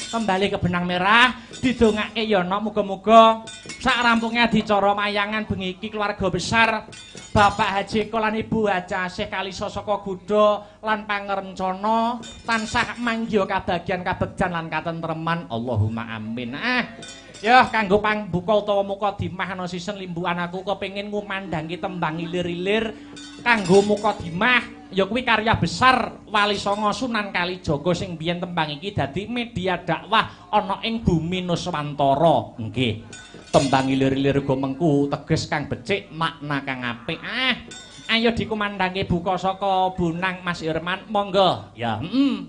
Kembali ke benang merah, didongake ya nok muga-muga sak rampunge adicara mayangan bengi iki keluarga besar Bapak Haji Eko lan Ibu Haja Asih Kalisa saka Gudha lan pangerencana tansah manggiha kabagian kabegjan lan katentreman. Allahumma amin. Ah, ya kanggo pangbuka utawa mukadimah ana sisen limbukan aku kepengin ngumandhangi tembang ilir-ilir kanggo mukadimah ya kuwi karya besar Wali Songo Sunan Kalijaga sing biyen tembang iki dadi media dakwah ana ing bumi Nuswantara. Nggih. Tembang ilir-ilir uga mengku teges kang becik makna kang apik. Ah, ayo dikumandhangi buka saka Bonang Mas Irman, monggo. Ya, heeh.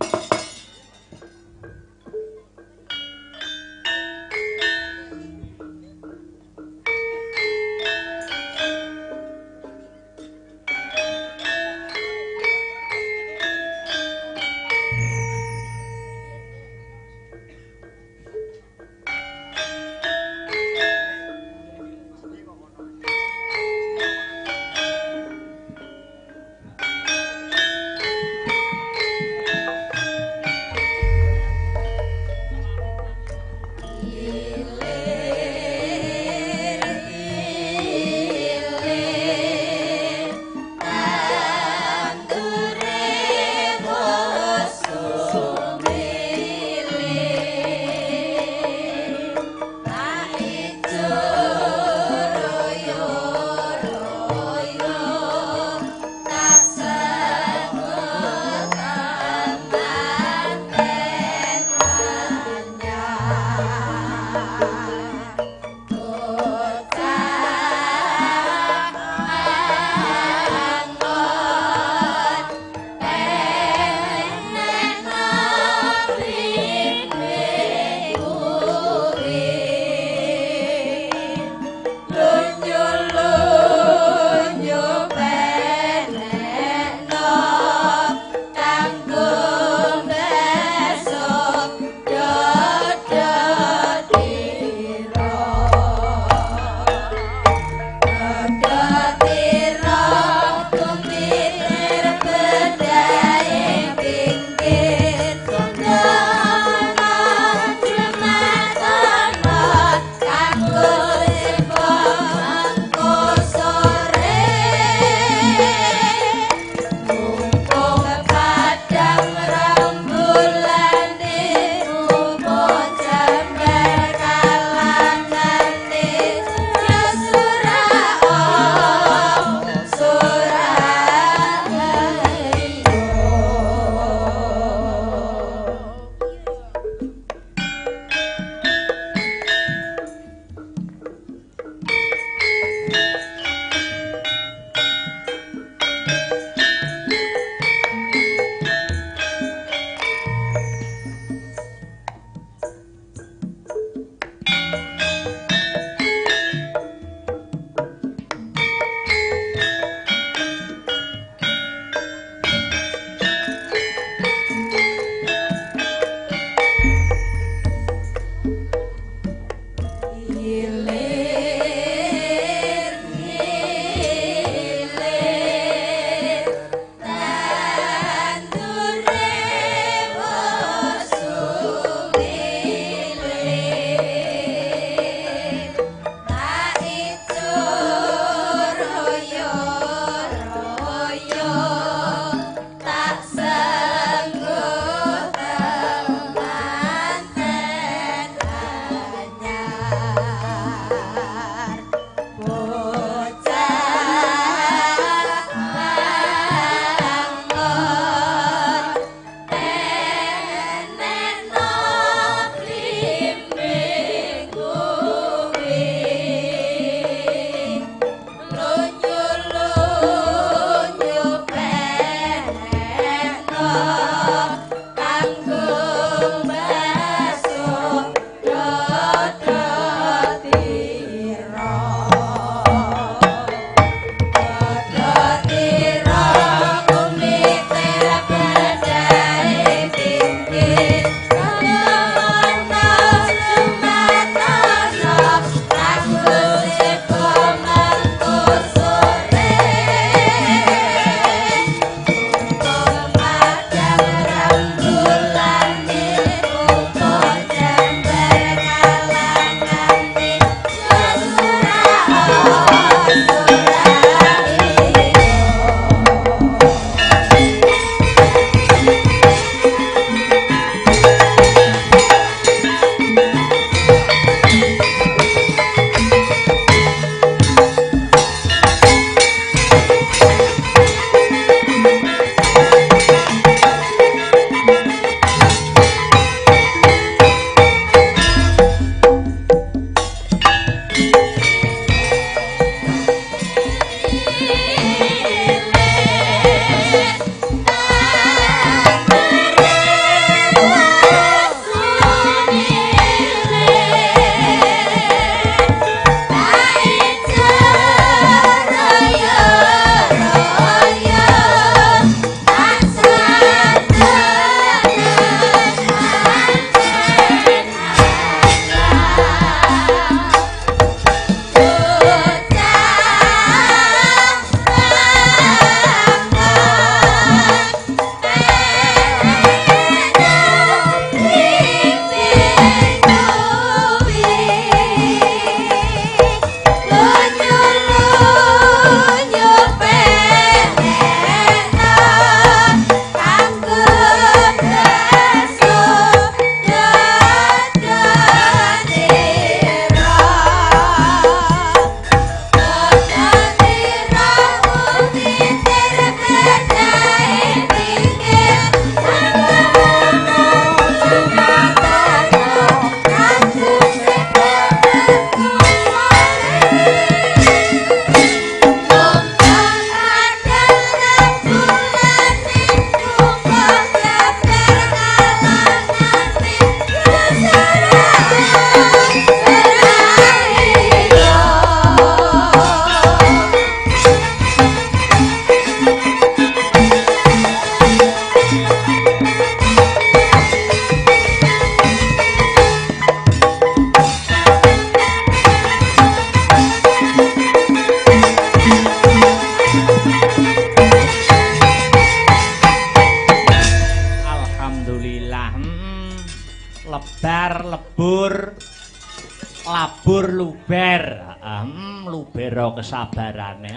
Luber. Heeh, lubera kesabarane.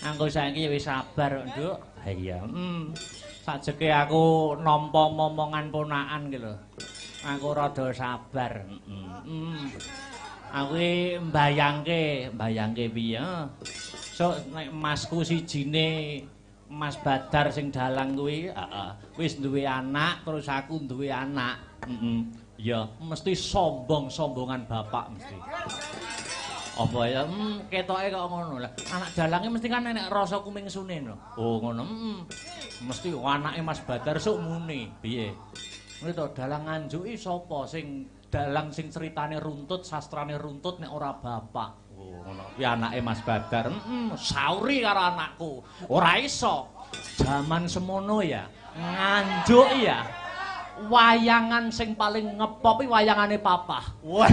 Aku saiki wis sabar kok, Nduk. Ha iya. Sajeke aku nampa momongan ponakan ki lho. Aku rada sabar. Aku iki mbayangke piye? Sok nek masku sijine Mas Badar sing dalang kuwi, heeh, wis duwe anak terus aku duwe anak. Heeh. Ya, mesti sombong-sombongan bapak mesti. Apa ya? Ketoke kok ngono lah. Anak dalange mesti kan enek rasa kumingsune no. Oh, ngono. Mesti anake Mas Badar sok muni. Piye? Ngene to, dalang Nganjuk iki sapa sing dalang sing ceritane runtut, sastrane runtut nek ora bapak. Oh, ngono. Kuwi anake Mas Badar. Sauri karo anakku. Ora iso. Jaman semono ya, Nganjuk ya. Wayangan sing paling ngepop iki wayangane Papah. Wah.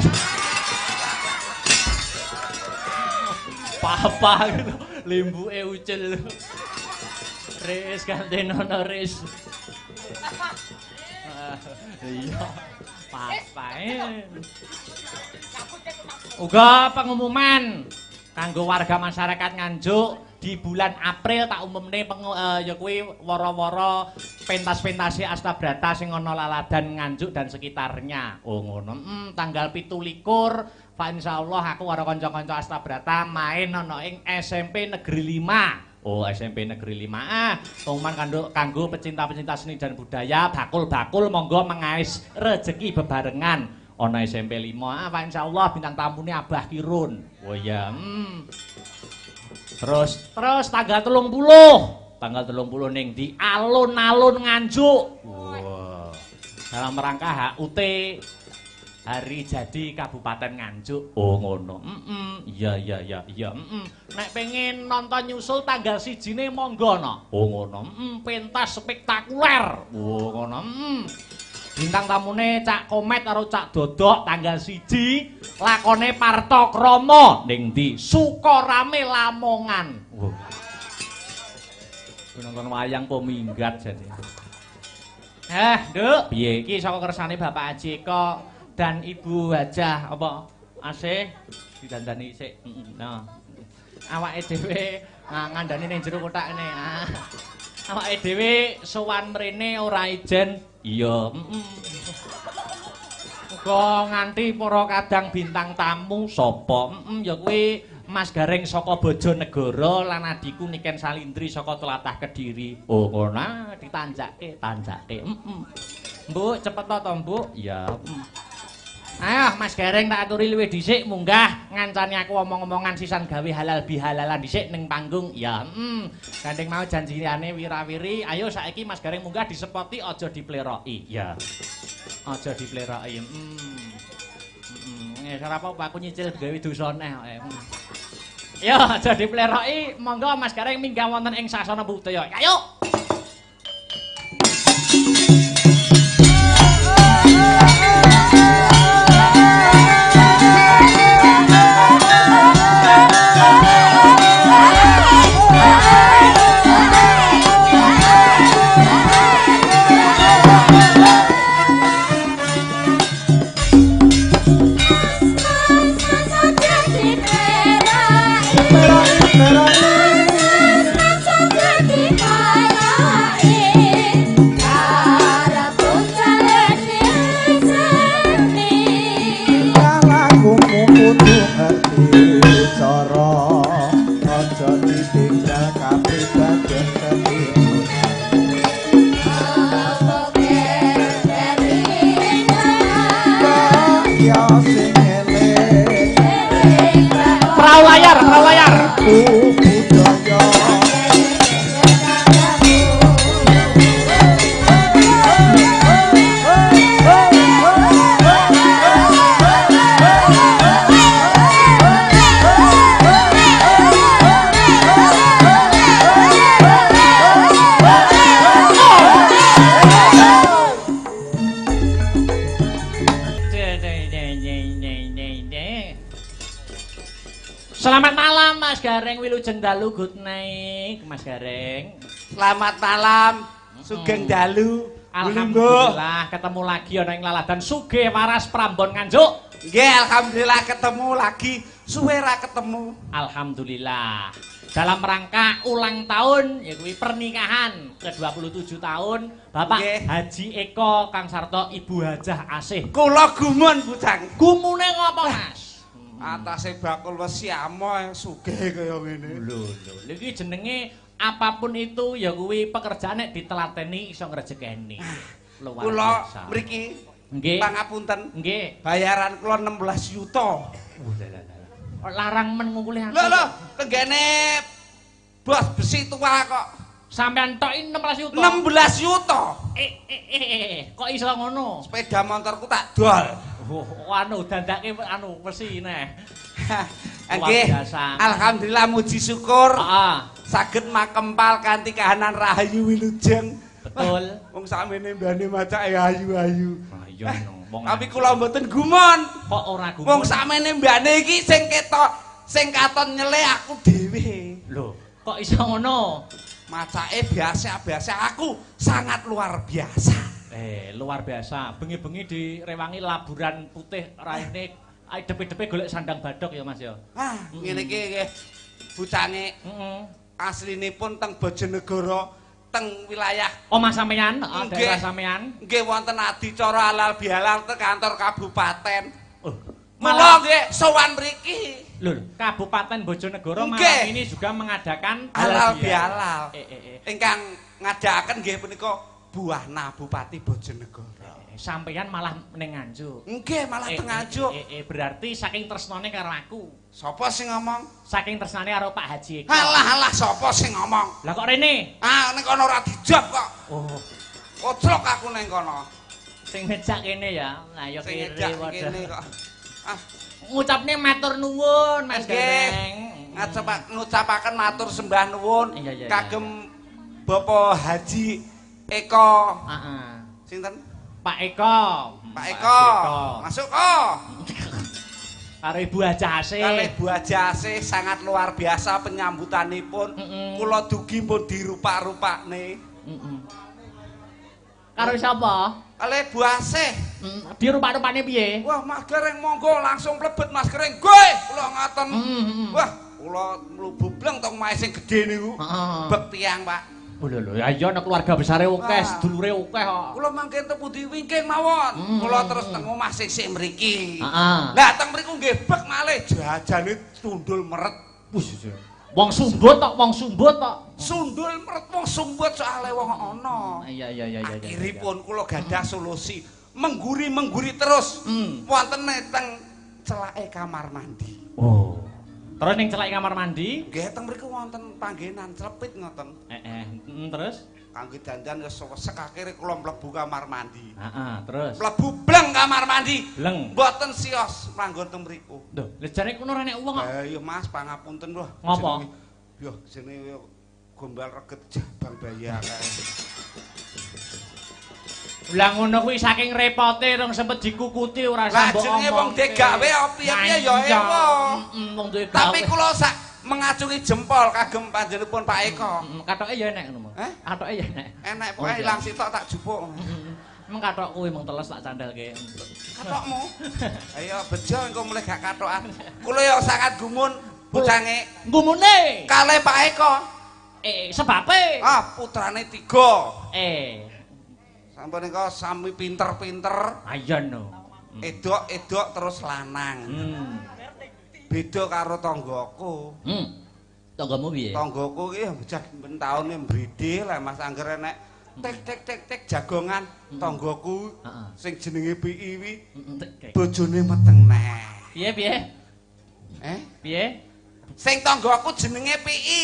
Papah gitu, limbuke ucul. Ris gantenono ris. Iya. Papae. Uga pengumuman kanggo warga masyarakat Nganjuk di bulan April tak umumne ya kuwi wara-wara pentas-pentase Astabrata sing ana Laladan Nganjuk dan sekitarnya. Oh ngono. Tanggal 27 fa insyaallah aku karo kanca-kanca Astabrata main ana ing SMP Negeri 5. Oh, SMP Negeri 5. Ah, pengumuman kanggo pecinta-pecinta seni dan budaya, bakul-bakul monggo mengais rejeki bebarengan ana SMP 5. Ah, fa insyaallah bintang tamune Abah Kirun. Oh iya. Terus tanggal 30. Tanggal 30 ning di alun-alun Nganjuk. Wah. Dalam rangka HUT Hari Jadi Kabupaten Nganjuk. Oh ngono. Iya. Nek pengen nonton nyusul tanggal 1-ne monggo no. Oh ngono. Pentas spektakuler. Oh ngono. Bintang tamune Cak Komet karo Cak Dodok tanggal 1 lakone Parto Kromo ning ndi? Sukorame Lamongan. Wah. Nonton wayang po minggat jane. Nduk, piye iki saka kersane Bapak Haji Eko dan Ibu Hajah apa Asih didandani sik. Nah. Awake dhewe ngandani ning jero kothak ngene. Awake dhewe sowan mrene ora ijen. Iya. Uga nganti para kadang bintang tamu sapa? Ya kuwi Mas Gareng saka Bojonegoro lan adhiku Niken Salindri saka Tlatah Kediri. Oh ngono, ditanjake, tanjake. Mbuk, cepet to, Mbuk? Iya. Ayo Mas Gareng tak aturi luwih dhisik munggah ngancani aku omong-omongan sisan gawe halal bihalalan dhisik ning panggung. Ya, Gandeng mau janjiane wirawiri, ayo saiki Mas Gareng munggah disepoti aja dipleroki. Ya. Aja dipleroki. Ora apa-apa aku nyicil gawe dosa neh kok. Yo aja dipleroki, monggo Mas Gareng minggah wonten ing sasana budaya. Ayo. Perahu layar. Selamat malam Mas Gareng, wilujeng dalu, good night Mas Gareng. Selamat malam, sugeng dalu. Alhamdulillah ketemu lagi ana ing Laladan Sugih Waras Prambon Nganjuk. Nggih, alhamdulillah ketemu lagi. Suwe ra ketemu. Alhamdulillah. Dalam rangka ulang tahun ya kuwi pernikahan ke-27 tahun Bapak Nggih. Haji Eko Kang Sarto Ibu Hajah Asih. Kula gumun, Bujang. Gumune ngopo, Mas? Atase bakul wesi amoh sugih kaya ngene. Lho lho, iki jenenge apapun itu ya kuwi pekerjaan nek ditelateni iso ngrejekeni. Luar Kula biasa. mriki Nggih. pangapunten. Nggih. Bayaran kula 16 yuta. Larang men ngungkuli aku. Lho lho, tenggene bos besi tua kok. Sampean tok 16 yuta. 16 yuta. Kok iso ngono? Sepeda motorku tak dol. Oh, anu dandake anu besi neh. Nggih. Alhamdulillah muji syukur. Heeh. Saged makempal kanthi kahanan rahayu wilujeng. Betul. Wong sakmene mbane macake ayu-ayu. Ah iya no. Wong Tapi kula mboten gumun. Kok ora gumun? Wong sakmene mbane iki sing ketok, sing katon nyele aku dhewe. Lho, kok iso ngono? Macake biasa-biasa, aku sangat luar biasa. Luar biasa. Bengi-bengi direwangi laburan putih raine depe-depe golek sandang badok ya Mas ya. Ah, ngene iki nggih. Bucange aslinipun teng Bojonegoro, teng wilayah omah sampeyan, daerah sampeyan. Nggih wonten adicara halal bihalal teng kantor kabupaten. Oh, mula nggih sowan mriki. Lho, Kabupaten Bojonegoro malam ini juga mengadakan halal bihalal. Ingkang ngadakaken nggih punika Buahna Bupati Bojonegoro. Sampeyan malah ning Nganjuk. Nggih, malah teng Nganjuk. Berarti saking tresnane karo aku. Sapa sing ngomong? Saking tresnane karo Pak Haji Eko. Alah alah sapa sing ngomong? Lah kok rene? Ah, ning kono ora dijawab kok. Oh. Koclok aku ning kono. Sing ngejak kene ya. Lah ya kene kene kok. Ah, ngucapne matur nuwun Mas Gareng. Ngucapaken matur sembah nuwun kagem Bapak Haji Eko. Heeh. Sinten? Pak Eko. Pak Eko. Masuk kok. Karo Ibu Hajah Asih. Karo Ibu Hajah Asih sangat luar biasa penyambutanipun. Kula dugi pun dirupak-rupakne. Karo sapa? Karo Ibu Asih. Dirupak-rupakne piye? Wah, Mas Gareng monggo langsung mlebet Mas Gareng. Goe, kula ngoten. Wah, kula mlebu bleng teng omahe sing gedhe niku. Bek tiyang, Pak. Lho lho, ya iya nek keluarga besare akeh, sedulure akeh kok. Kula mangke teng pundi wingking mawon. Kula terus teng omah sisih mriki. Lah teng mriku nggih bek malih jajane tundul meret. Wis. Wong sumbut tok, wong sumbut tok. Sundul meret wong sumbut soalé wong ana. Iya iya iya iya. Akhiripun kula gadah solusi, mengguri-mengguri terus. Wonten teng celake kamar mandi. Oh. Terus ning celake kamar mandi? Nggih, teng mriku wonten panggenan clepit ngoten. Terus kangge dandan wis sesek akhire kula mlebu kamar mandi. Heeh, terus mlebu bleng kamar mandi. Bleng. Mboten sios manggon teng mriku. Lho, lha jane kono ora nek wong kok. Lah iya Mas, pangapunten lho. Ngopo? Yo jenenge gombal reget jabang bayar. Lah ngono kuwi saking repote rong sempet dikukuti ora sambok. Lah jenenge wong digawe piye-piye ya ewa. Wong duwe gawe. Tapi kula sak mengacungi jempol kagem panjenenganipun Pak Eko. Katoke ya enek ngono. Katoke ya enek. Enek pokoke ilang sitok tak jupuk. Meng katok kuwi mung teles tak candelke. Katokmu? Ayo bejo engko mulih gak katokan. Kula ya sangat gumun bocange. Gumune kalih Pak Eko. Sebabe? Ah, putrane 3. Sampun nika sami pinter-pinter. Ayo no. Edok-edok terus lanang. Beda karo tanggaku. Tanggamu piye? Tanggaku ki bocah ben taune mbride lah Mas angger enek tek tek tek tek jagongan tanggaku sing jenenge PI wi bojone meteng neh. Piye piye? Piye? Sing tanggaku jenenge PI.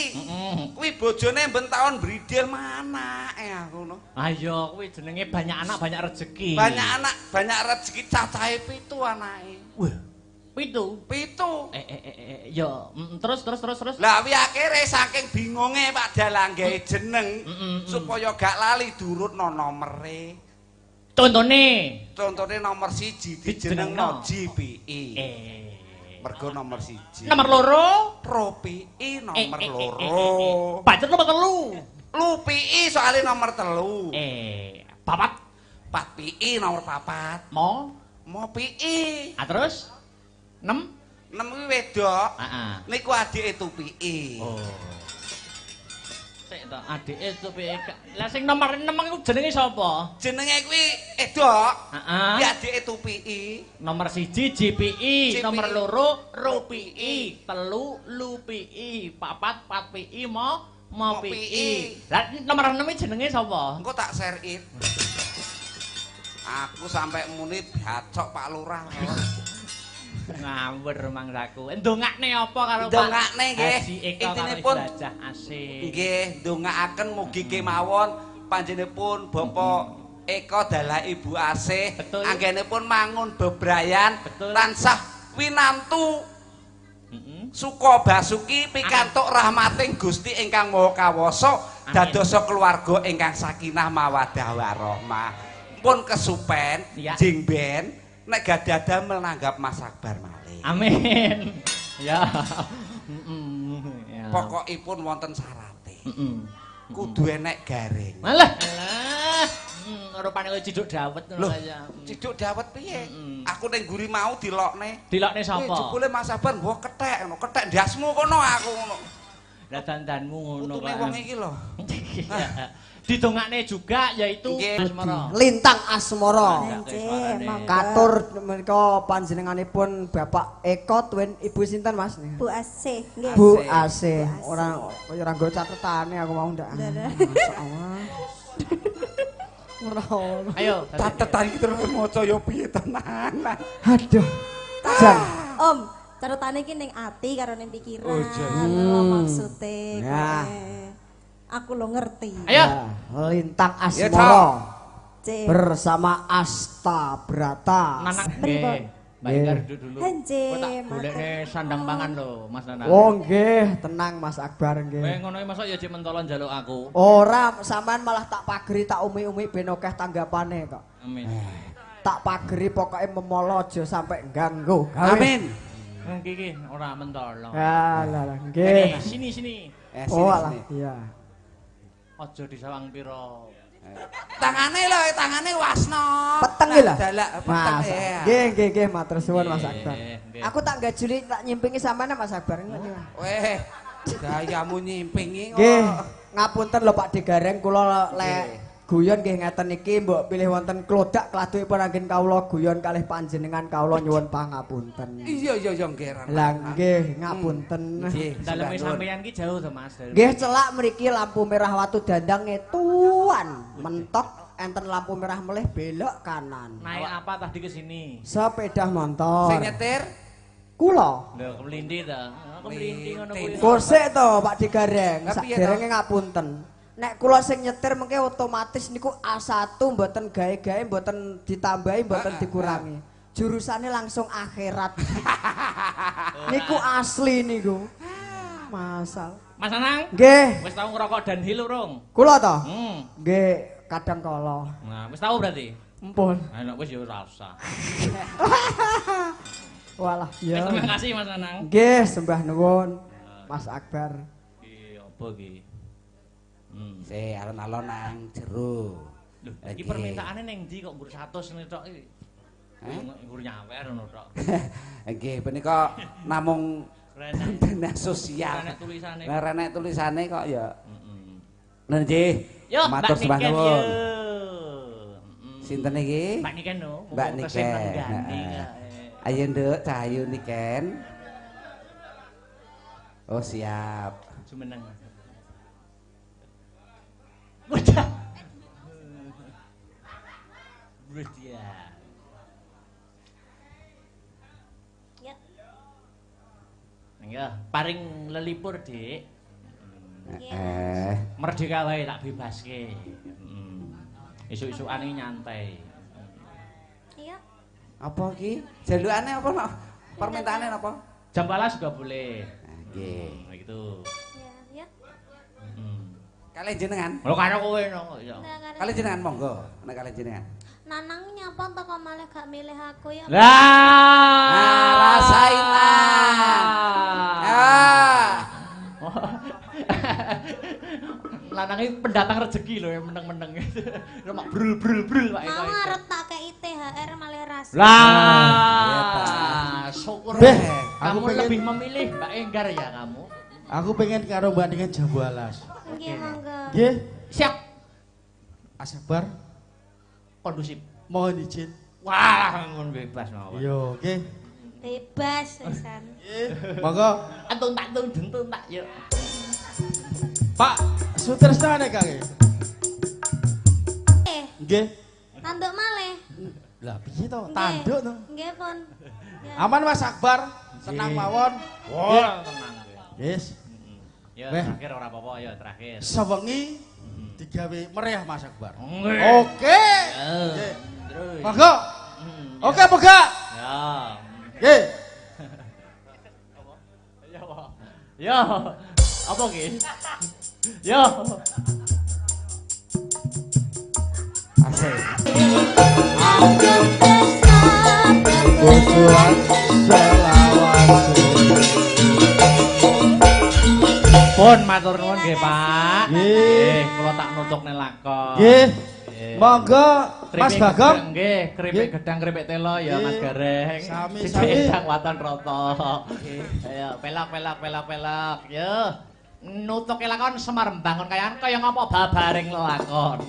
Kuwi bojone ben taun bridil manake aku ngono. Ayo kuwi jenenge banyak anak banyak rezeki. Banyak anak banyak rezeki cacahe 7 anake. Wah. 7. 7. Ya terus. Lah wi akhire saking bingunge Pak Dalang gawe jeneng supaya gak lali durutno nomere. Contone nomor 1 dijenengno GPI. Mergo nomor 1. Nomor 2 Pro PI nomor 2. Pancen nomor 3. Lu PI soalnya nomor 3. 4. 4 PI nomor 4. Mo Mopiki. Ah terus 6? 6 kuwi wedok. Heeh. Niku adike Tupiki. Oh. Sik to, adike Tupiki. Lah sing nomor 6 iku jenenge sapa? Jenenge kuwi Edok. Heeh. Kuwi adike Tupiki. Nomor 1 JPI, nomor 2 Rupiki, 3 Lupiki, 4 Patpiki, Mopiki. Lah nomor 6 iki jenenge sapa? Engko tak share it. Aku sampai muni bacok Pak Lurah. Ngawur mangsaku. Ndongakne apa karo Pak? Ndongakne nggih. Intinipun asih. Nggih, ndongaaken mugi kemawon panjenenganipun Bapak Eko dalah Ibu Asih anggenipun mangun bebrayan tansah winantu suka basuki pikantuk rahmating Gusti ingkang Maha Kawasa dadosa keluarga ingkang sakinah mawaddah warahmah. Pun kesupen jing ben nek gadah damel nanggap Mas Akbar malih. Amin. Ya. Pokokipun wonten syarate. Kudu enek garing. Malah. Alah. Rupane kowe ciduk dawet ngono kaya. Ciduk dawet piye? Aku ning guri mau dilokne. Dilokne sapa? Jebule Mas Akbar nggo kethek ngono, kethek ndasmu kono aku ngono. Lah dandanmu ngono kok. Putune wong iki lho. Didongakne juga yaitu Asmara. Lintang Asmara. Katur menika panjenenganipun Bapak Eko tuwin Ibu sinten Mas? Bu Asih nggih. Bu Asih. Ora kaya ora nggo catetane aku mau ndak. Masyaallah. Ora ono. Ayo catetan iki terus maca ya piye tenan. Aduh. Jan. Om, catetane iki ning ati karo ning pikiran. Oh, maksude. Aku lo ngerti. Ayo. Ya, Lintang Asmara bersama Asta Brata. Nanang nggih. Mbak Inggar duduk dulu. Nggih. Tak golekne sandang pangan lho, Mas Nanang. Oh nggih, tenang Mas Akbar nggih. Kowe ngono iki mosok ya jek mentolon njaluk aku. Ora, sampean malah tak pageri tak umi-umi ben akeh tanggapane kok. Amin. Tak pageri pokoke memolo aja sampe ganggu. Amin. Iki iki ora mentolo. Ya lah nggih. Sini sini. Oh alah iya. Aja disawang pira. Tangane lho, tangane wasna. Peteng iki lho. Peteng. Nggih, nggih, nggih, matur suwun Mas Akbar. Aku tak gajuli tak nyimpingi sampean Mas Akbar. Weh, gayamu nyimpingi kok. Nggih, ngapunten lho Pak Degareng kula lek guyon nggih ngeten iki mbok pilih wonten klodak kladukipun anggen kawula guyon kalih panjenengan kawula nyuwun pangapunten. Iya iya iya nggih. Lah nggih ngapunten. Daleme sampeyan ki jauh to Mas. Nggih celak mriki lampu merah Watu Dandang ngetuan mentok enten lampu merah melih belok kanan. Naik apa tadi ke sini? Sepeda motor. Sing nyetir? Kula. Lho kemlinthi to. Kemlinthi ngono kuwi. Kosek to Pak Digareng saderenge ngapunten. Nek kula sing nyetir mengke otomatis niku A1 mboten gawe-gawe mboten ditambahi mboten dikurangi. Jurusane langsung akhirat. Niku asli niku. Masal. Mas Anang? Nggih. Wis tau ngerokok Dunhill urung? Kula to? Nggih, kadang kala. Nah, wis tau berarti? Empun. Nah, nek wis ya ora usah. Walah, ya. Terima kasih Mas Anang. Nggih, sembah nuwun Mas Akbar. Iki apa iki? Se alon-alon nang jero. Lho, iki permintaane ning ndi kok mbur 100 ngene tok iki? Nggur nyawer ngono tok. Nggih, punika namung dana sosial. Renek tulisane. Lah renek tulisane kok ya. Heeh. Lha nggih. Matur sembah nuwun. Sinten iki? Mbak Niken lho. Mbak Niken. Ayo Nduk, Cahayu Niken. Oh, siap. Jumeneng. Udah. Udah. Ya. Ya, paring lelipur, Dik. Merdeka wae tak bebaske. Isuk-isukane nyantai. Iya. Apa iki? Jalukane apa no? Permintaane napa? Jam 12 juga boleh. Nggih. Gitu. Ya, ya. Kalian jenengan? Lho karo kowe no. Iya. Kalian jenengan monggo, nek kalian jenengan. Nanang nyapa to kok malah gak milih aku ya? Lah, nah, rasain lah. Ah. Lanang iki pendatang rezeki lho yang meneng-meneng. Mak brul brul brul Pak Eko. Mau arep tak kei THR malah ra Alas. Lah, syukur. Beh, kamu aku pengen, lebih memilih Mbak Enggar ya kamu. Aku pengen karo Mbak Niken Jambu Alas. Nggih, monggo. Nggih. Siap. Asabar. Kondusif. Mohon izin. Wah, ngono bebas mawon. Iya, nggih. Bebas wisan. Nggih. Monggo. Antung tak tung dentung tak yuk. Pak Sutresna nek Kang. Nggih. Tanduk malih. Lah piye to? Tanduk to. Nggih, pun. Aman Mas Akbar, tenang mawon. Wah, tenang. Yes. Ya, terakhir ora apa-apa ya, terakhir. Sewengi digawe meriah Mas Akbar. Oke. Nggih. Monggo. Oke, moga. Ya. Nggih. Ya. Ya. Apa ki? Yo. Asik. Kusuan selawase. Pun matur nuwun nggih, Pak. Nggih, kula tak nutukne lakon. Nggih. Monggo Mas Bagong. Nggih, keripik gedang keripik telo ya Mas Gareng. Sami-sami. Gedang waton rata. Ayo pelok pelok pelok pelok. Yo. Nutuke lakon Semar mbangun kayan kaya ngapa babaring lelakon.